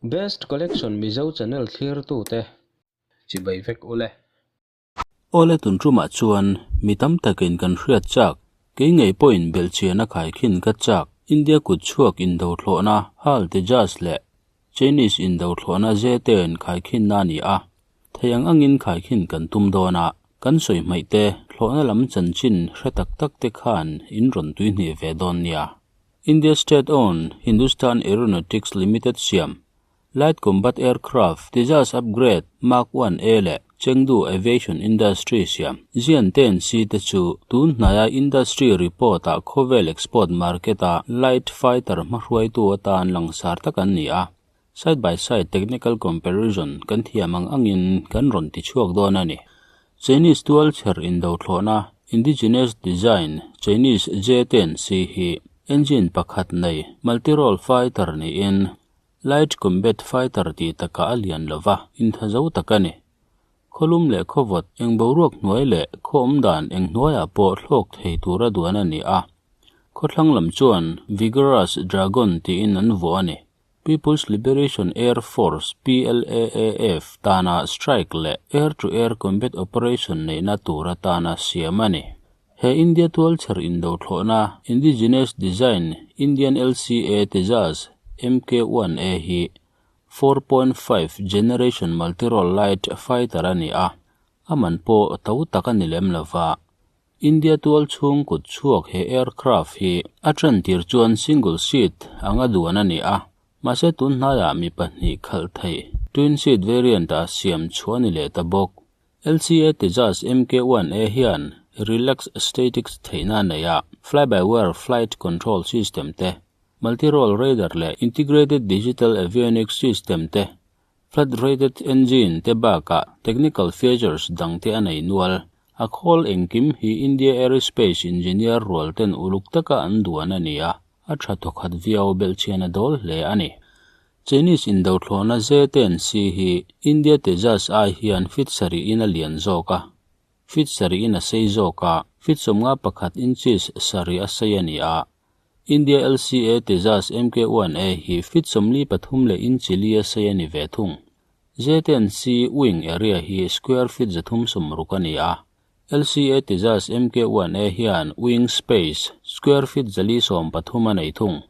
Best Collection Mizo channel thlirtute chibai vek ule. Awle tun tumah chuan mi tam takin kan hriat chak, kei ngei pawhin belhchian a khaikhin ka chak, India kut chhuak indo thlawhna Hal Tejas leh Chinese indo thlawhna Zeten khaikhinna a ni a, thei ang angin khaikhin kan tum dawn a, kan sawi hmaih te thlawhna lam chanchin hre tak tak te khan in rawn tuihnih ve dawn nia. India State owned Hindustan Aeronautics Limited siam Light Combat Aircraft Tejas Upgrade Mark 1A leh Chengdu Aviation Industry siam Xian ten C te chu tun hnaia industry report ah khawvel export market a light fighter hmahruaitu atan langsar tak an ni a. Side by side technical comparison kan thiam ang angin kan rawn ti chhuak dawn a ni. Chinese tualchher indo thlawhna Indigenous design Chinese J-10C hi engine pakhat nei multi-role fighter niin Light Combat Fighter tih takah a lian lo va, intha zo tak a ni. Khawlum leh khawvawt, eng boruak hnuai leh khaw awm dan eng hnuaiah pawh thlawk thei tura duan a ni a. Khawthlang lam chuan Vigorous Dragon tiin an vuah a ni. People's Liberation Air Force, PLAAF, tana strike leh air-to-air combat operation neihna tur atana siam a ni. He India tualchher indo thlawhna Indigenous Design Indian LCA Tejas MK-1A hi 4.5 generation multirole light fighter a ni a, a man pawh to tak a ni lem lo va. India tual chhung kut chhuak he aircraft hi a tan tir chuan single seat anga duan a ni a, mahse tun hnaiah mi pahnih khalh theih twin seat variant ah siam chhuah a ni leh ta bawk. LCA Tejas MK-1A hian Relax Statics theihna a nei a, Fly-by-wire flight control system te, Multi-role radar leh Integrated Digital Avionics system te, Flat-rated engine te bakah technical features dang te a nei nual. A khawl engkim hi India Aerospace engineer rual ten uluk taka an duan a ni a, a tha thawkhat viau belhchian a dawl hle a ni. Chinese indothlawhna ZNC hi India Tejas ai hian feet sarih in a lian zawk a, feet sarih in a sei zawk a, feet 51 inches sarih a sei a ni a. India LCA Tejas MK-1A hi feet 43 leh inch li a sei a ni ve thung. ZNC wing area hi square feet 360 a ni a. LCA Tejas MK-1A hian wing space square feet 413 a nei thung.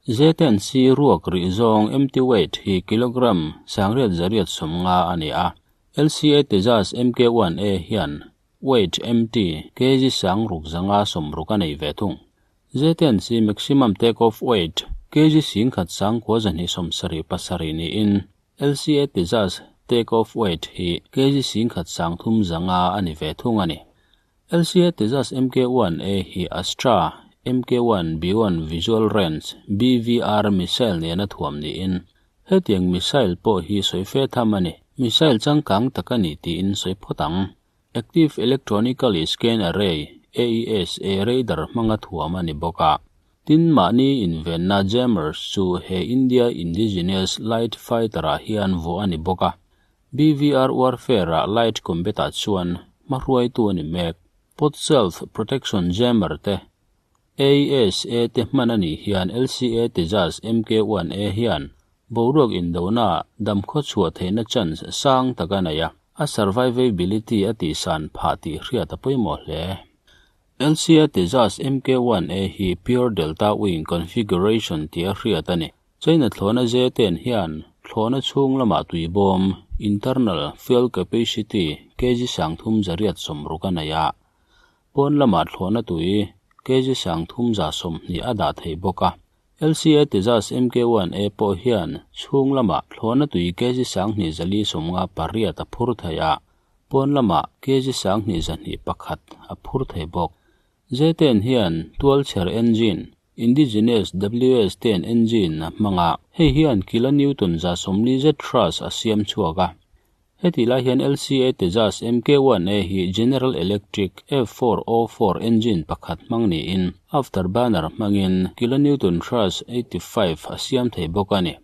ZNC ruak rih zawng empty weight hi kilogram 8,850 a ni a. LCA Tejas MK-1A hian weight empty kg 6,560 a nei ve thung. ZNC maximum take-off weight kg 1,927 niin LCA Tejas take-off weight hi kg 1,300 a ni ve thung a ni. LCA Tejas MK-1A hi Astra MK-1 Beyond Visual Range, BVR, missile nena thuam niin, hetiang missile pawh hi sawi fe tham a ni. Missile changkang tak a ni tiin sawi phawt ang. Active Electronically Scan Array, AESA, radar hmanga thuam a ni bawk a. Tin, mahni invenna jammers chu he India Indigenous Light Fighter-ah hian vuah a ni bawk a. BVR Warfare-ah Light Combat-ah chuan hmahruaitu a ni mek. Pod Self Protection Jammer te, AESA te hman a nih hian LCA Tejas MK-1A hian boruak indona damkhaw chhuah theihna chance sang tak a nei a, a survivability a tihsan phah tih hriat a pawimawh hle. LCA Tejas MK-1A hi Pure Delta Wing Configuration tia hriat a ni. China thlawhna J-10 hian thlawhna chhung lamah tui bawm, internal fuel capacity, kg 360 a nei a. Pawn lamah thlawhna tui kg 320 a dah thei bawk a. LCA Tejas MK-1A pawh hian chhung lamah thlawhna tui kg 2458 a phur thei a, pawn lamah kg 2201 a phur thei bawk. J-10 hian tualchher engine, Indigenous WS-10 engine a hmang a, hei hian kilonewton 140 zet thrust a siam chhuak a. Hetih lai hian LCA Tejas MK-1A hi General Electric F404 engine pakhat hmang niin afterburner hmangin kilonewton thrust 85 a siam thei bawk a ni.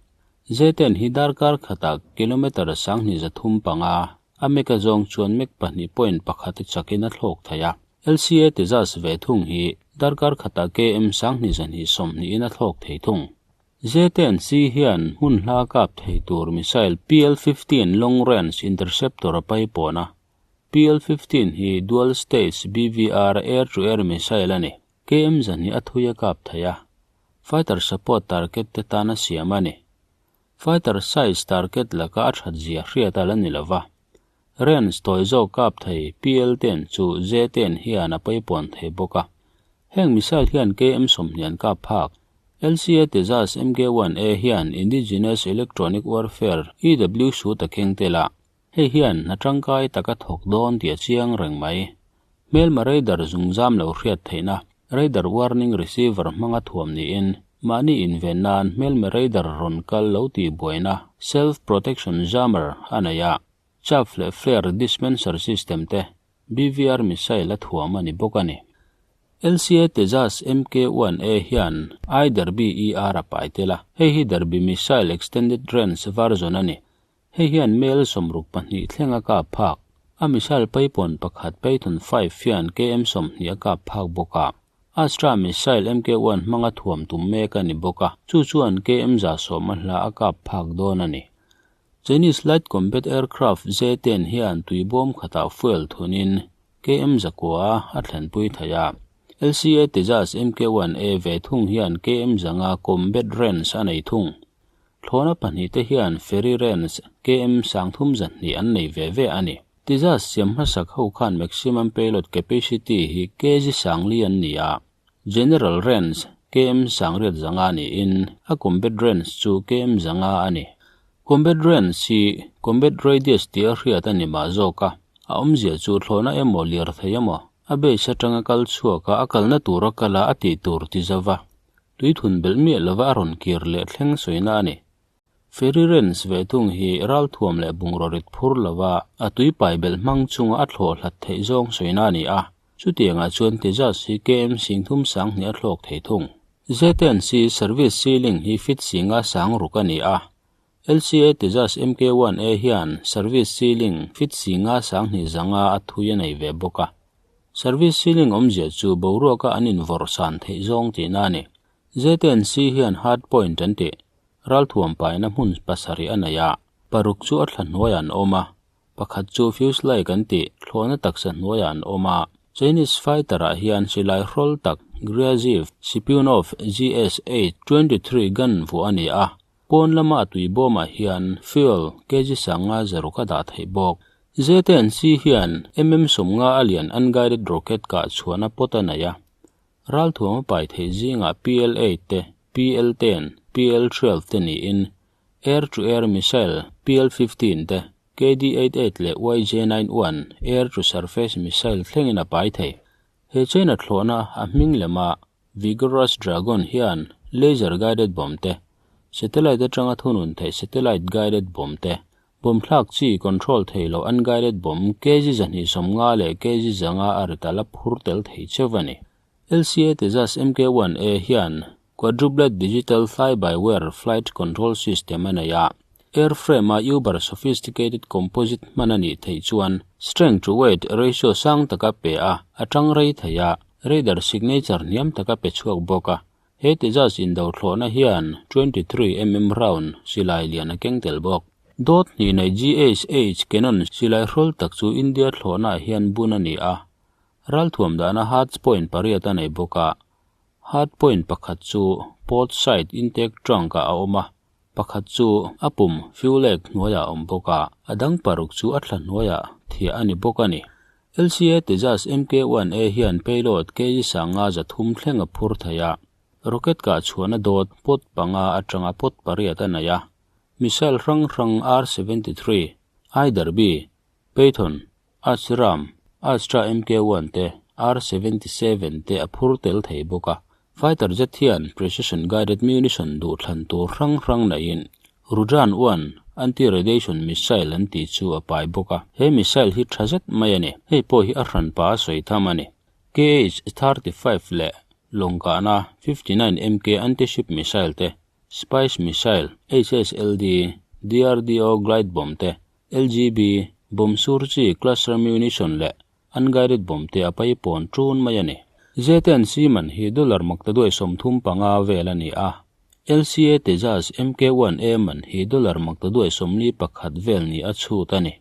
J-10 hi darkar khatah kilometre 2305 a mek a zawng chuan mek 2.1 chakin a thlawk thei a. LCA Tejas ve thung hi darkar khatah KM 2220 in a thlawk thei thung. J-10C hian hmun hla kap thei tur missile PL-15 Long Range Interceptor a paipawn a. PL-15 hi dual stage BVR air-to-air missile a ni. KM zan hi a thui a kap thei a, fighter support target te tana siam a ni. Fighter size target laka a that zia hriat a la ni lo va. Range tawi zawk kap thei PL-10 chu J-10 hian a paipawn thei bawk a. Heng missile hian KM 20 an kap phak. LCA Tejas MK-1A hian Indigenous Electronic Warfare, EW, suit a keng tel a. Hei hian hna tangkai tak a thawk dawn tih a chiang reng mai. Hmelma radar zungzam lo hriat theihna, radar warning receiver hmanga thuam niin, mahni inven nan hmelma radar rawn kal lo tih buaina, self protection jammer, a nei a. Chaff leh flare dispenser system te, BVR missile a thuam a ni bawk a ni. LCA Tejas MK-1A hian I Derby ER a pai tel a, hei hi Derby missile extended range version a ni. Hei hian mel 62 thleng a kap phak. A missile paipawn pakhat Python 5 hian KM 20 a kap phak bawk a. Astra missile MK-1 hmanga thuam tum mek a ni bawk a, chu chuan KM 110 a hla a kap phak dawn a ni. Chinese Light Combat Aircraft J-10 hian tuibawm khatah fuel thunin KM 900 a thlenpui thei a. LCA Tejas MK-1A ve thung hian KM 500 combat range a nei thung. Thlawhna pahnih te hian ferry range KM 320 an nei ve ve a ni. Tejas siam hmasak ho khan maximum payload capacity hi kg 4,000 an ni a. General range KM 8,500 niin a combat range chu KM 500 a ni. Combat range hi combat radius tih a hriat a ni mah zawk a. A awmzia chu thlawhna emaw lir thei emaw a base atanga kal chhuak a a kalna tur a kala a tih tur ti zova. Tuithun belh miah lova a rawn kir leh thleng sawina a ni. Ferry range ve thung hi ral thuam leh bungraw rit phur lova a tuipai belh hmang chunga a thlawh hlat theih zawng sawina a ni a. Chutiangah chuan Tejas hi KM 32,000 a thlawk thei thung. J-10C service ceiling hi feet 506 a ni a. LCA Tejas MK-1A hian service ceiling feet 525 a thui a nei ve bawk a. Service ceiling awmzia chu boruaka an invawrh san theih zawng tihna a ni. J-10C hian hard point an tih. Ral thuam paina hmun pasarih a nei a, paruk chu a thla hnuaiah an awm a, pakhat chu fuselage an tih thlawhna taksa hnuaiah an awm a. Chinese fighter-ah hian silai hrawl tak Gryazev Shipunov GSH-23 gun vuah a ni a, pawn lama a tui bawmah hian fuel kg 506 a dah theih bawk. J-10C hian MM-50 a lian unguided rocket kah chhuahna pawt a nei a. Ral thuam a pai theih zingah PL-8 te, PL-10, PL-12 te niin air-to-air missile PL-15 te, KD-88 leh YJ-91 air-to-surface missile thlengin a pai thei. He China thlawhna a hming lema Vigorous Dragon hian laser guided bomb te, satellite atanga thunun theih satellite guided bomb te, bomb thlak chi control thei lo unguided bomb kg 250 leh kg 500 a rit a la phur tel thei cheu a ni. LCA Tejas MK-1A hian quadruplet digital fly-by-wire flight control system a nei a. Airframe a uber sophisticated composite hman a nih theih chuan strength to weight ratio sang taka pe a, a tang rei thei a, radar signature hniam taka pe chhuak bawk a. He Tejas indo thlawhna hian 23 mm round silai lian a keng tel bawk. Dot hnih nei GSH Cannon silai hrawl tak chu India thlawhna ah hian bun a ni a. Ral thuam dahna hard point pariat a nei bawk a. Hard point pakhat chu port side intake trunk ah a awm a, pakhat chu a pum fuel hnuaiah a awm bawk a, a dang paruk chu a thla hnuaiah thiah a ni bawk a ni. LCA Tejas MK-1A hian payload kg 503 thleng a phur thei a. Rocket kah chhuahna dawt pot panga atanga pot pariat a nei a. Missile hrang hrang R-73, I-Derby, Python, Asram, Astra MK-1 te, R-77 te a phur tel thei bawk a. Fighter jet hian precision guided munition duh thlan tur hrang hrang neiin Rudran 1 anti-radiation missile an tih chu a pai bawk a. He missile hi tha zet mai a ni. Hei pawh hi a hran pa a sawi tham a ni. KH-35 leh lawngkahna 59 MK anti-ship missile te, Spice missile, HSLD, DRDO glide bomb te, LGB, bomb sur chi cluster munition leh unguided bomb te a pai pawn tun mai a ni. J-10C man hi dollar maktaduai 35 vel a ni a. LCA Tejas MK-1A man hi dollar maktaduai 41 vel ni a chhut a ni.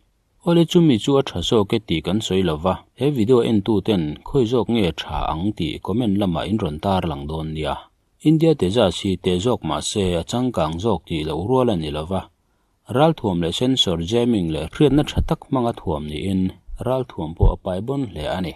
Awle chumi chu a tha zawk e tih kan sawi lova, he video entu ten khawi zawk nge tha ang tih comment lamah in rawn tar lang dawn nia. India Tejas hi teh zawk mah se a changkang zawk tih loh rual a ni lova, ralthuam leh sensor jamming leh hriatna tha tak hmanga thuam niin ralthuam pawh a pai bawn hle a ni.